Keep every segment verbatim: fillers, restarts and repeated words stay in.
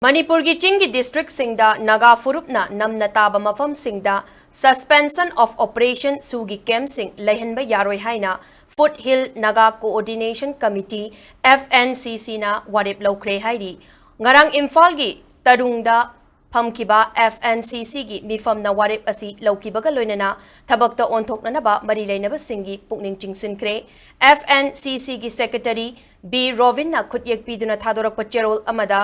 ꯃꯅꯤꯄꯨꯔꯒꯤ ꯆꯤꯡꯒꯤ ꯗꯤꯁꯇ꯭ꯔꯤꯛꯁꯤꯡꯗ ꯅꯥꯒꯥ ꯐꯨꯔꯨꯞꯅ ꯅꯝꯅ ꯇꯥꯕ ꯃꯐꯝꯁꯤꯡꯗ Suspension of Operation ꯁꯨꯒꯤ ꯀꯦꯝꯞꯁꯤꯡ ꯂꯩꯍꯟꯕ ꯌꯥꯔꯣꯏ ꯍꯥꯏꯅ foothill Naga coordination committee, F N C C ꯅ ꯋꯥꯔꯦꯞ ꯂꯧꯈ꯭ꯔꯦ ꯍꯥꯏꯔꯤ꯫ ꯉꯔꯥꯡ ꯏꯝꯐꯥꯜꯒꯤ ꯇꯔꯨꯡꯗ ꯐꯝꯈꯤꯕ F N C C ꯒꯤ ꯃꯤꯐꯝꯅ ꯋꯥꯔꯦꯞ ꯑꯁꯤ ꯂꯧꯈꯤꯕꯒ ꯂꯣꯏꯅꯅ ꯊꯕꯛꯇ ꯑꯣꯟꯊꯣꯛꯅꯅꯕ ꯃꯔꯤ ꯂꯩꯅꯕꯁꯤꯡꯒꯤ ꯄꯨꯛꯅꯤꯡ ꯆꯤꯡꯁꯤꯟꯈ꯭ꯔꯦ꯫ F N C C ꯒꯤ ꯁꯦꯀ꯭ꯔꯦꯇꯔꯤ ꯕꯤ ꯔꯣꯕꯤꯟꯅ ꯈꯨꯠꯌꯦꯛ ꯄꯤꯗꯨꯅ ꯊꯥꯗꯣꯔꯛꯄ ꯆꯦꯔꯣꯜ ꯑꯃꯗ,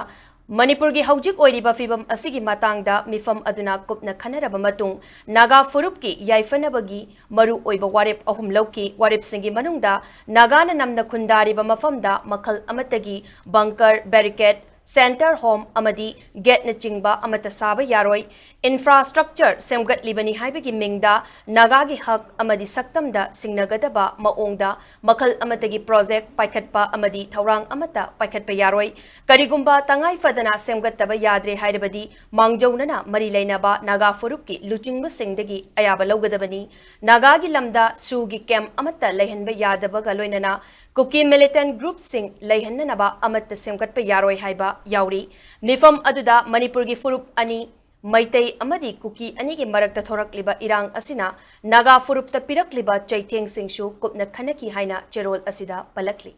ꯃꯅꯤꯄꯨꯔꯒꯤ ꯍꯧꯖꯤꯛ ꯑꯣꯏꯔꯤꯕ ꯐꯤꯚꯝ ꯑꯁꯤꯒꯤ ꯃꯇꯥꯡꯗ ꯃꯤꯐꯝ ꯑꯗꯨꯅ ꯀꯨꯞꯅ ꯈꯟꯅꯔꯕ ꯃꯇꯨꯡ ꯅꯥꯒꯥ ꯐꯨꯔꯨꯞꯀꯤ ꯌꯥꯏꯐꯅꯕꯒꯤ ꯃꯔꯨ ꯑꯣꯏꯕ ꯋꯥꯔꯦꯞ ꯑꯍꯨꯝ ꯂꯧꯈꯤ꯫ ꯋꯥꯔꯦꯞꯁꯤꯡꯒꯤ ꯃꯅꯨꯡꯗ ꯅꯥꯒꯥꯅ ꯅꯝꯅ ꯈꯨꯟꯗꯥꯔꯤꯕ ꯃꯐꯝꯗ ꯃꯈꯜ ꯑꯃꯠꯇꯒꯤ ꯕꯪꯀꯔ, ꯕꯦꯔꯤꯀꯦꯗ, ꯁꯦꯟꯇꯔ ꯍꯣꯝ ꯑꯃꯗꯤ ꯒꯦꯠꯅꯆꯤꯡꯕ ꯑꯃꯠꯇ ꯁꯥꯕ ꯌꯥꯔꯣꯏ꯫ ꯏꯟꯐ꯭ꯔꯥꯁ꯭ꯇ꯭ꯔꯛꯆꯔ ꯁꯦꯝꯒꯠꯂꯤꯕꯅꯤ ꯍꯥꯏꯕꯒꯤ ꯃꯤꯡꯗ ꯅꯥꯒꯥꯒꯤ ꯍꯛ ꯑꯃꯗꯤ ꯁꯛꯇꯝꯗ ꯁꯤꯡꯅꯒꯗꯕ ꯃꯑꯣꯡꯗ ꯃꯈꯜ ꯑꯃꯠꯇꯒꯤ ꯄ꯭ꯔꯣꯖꯦꯛ ꯄꯥꯏꯈꯠꯄ ꯑꯃꯗꯤ ꯊꯧꯔꯥꯡ ꯑꯃꯠꯇ ꯄꯥꯏꯈꯠꯄ ꯌꯥꯔꯣꯏ꯫ ꯀꯔꯤꯒꯨꯝꯕ ꯇꯉꯥꯏ ꯐꯗꯅ ꯁꯦꯝꯒꯠꯇꯕ ꯌꯥꯗ꯭ꯔꯦ ꯍꯥꯏꯔꯕꯗꯤ ꯃꯥꯡꯖꯧꯅꯅ ꯃꯔꯤ ꯂꯩꯅꯕ ꯅꯥꯒꯥ ꯐꯨꯔꯨꯞꯀꯤ ꯂꯨꯆꯤꯡꯕꯁꯤꯡꯗꯒꯤ ꯑꯌꯥꯕ ꯂꯧꯒꯗꯕꯅꯤ꯫ ꯅꯥꯒꯥꯒꯤ ꯂꯝꯗ ꯁꯨꯒꯤ ꯀꯦꯝꯞ ꯑꯃꯠꯇ ꯂꯩꯍꯟꯕ ꯌꯥꯗꯕꯒ ꯂꯣꯏꯅꯅ ꯀꯨꯀꯤ ꯃꯤꯂꯤꯇꯦꯟꯠ ꯒ꯭ꯔꯨꯞꯁꯤꯡ ꯂꯩꯍꯟꯅꯅꯕ ꯑꯃꯠꯇ ꯁꯦꯝꯒꯠꯄ ꯌꯥꯔꯣꯏ ꯍꯥꯏꯕ ꯌꯥꯎꯔꯤ꯫ ꯃꯤꯐꯝ ꯑꯗꯨꯗ ꯃꯅꯤꯄꯨꯔꯒꯤ ꯐꯨꯔꯨꯞ ꯑꯅꯤ, ꯃꯩꯇꯩ ꯑꯃꯗꯤ ꯀꯨꯀꯤ ꯑꯅꯤꯒꯤ ꯃꯔꯛꯇ ꯊꯣꯔꯛꯂꯤꯕ ꯏꯔꯥꯡ ꯑꯁꯤꯅ ꯅꯥꯒꯥ ꯐꯨꯔꯨꯞꯇ ꯄꯤꯔꯛꯂꯤꯕ ꯆꯩꯊꯦꯡꯁꯤꯡꯁꯨ ꯀꯨꯞꯅ ꯈꯟꯅꯈꯤ ꯍꯥꯏꯅ ꯆꯦꯔꯣꯜ ꯑꯁꯤꯗ ꯄꯜꯂꯛꯂꯤ꯫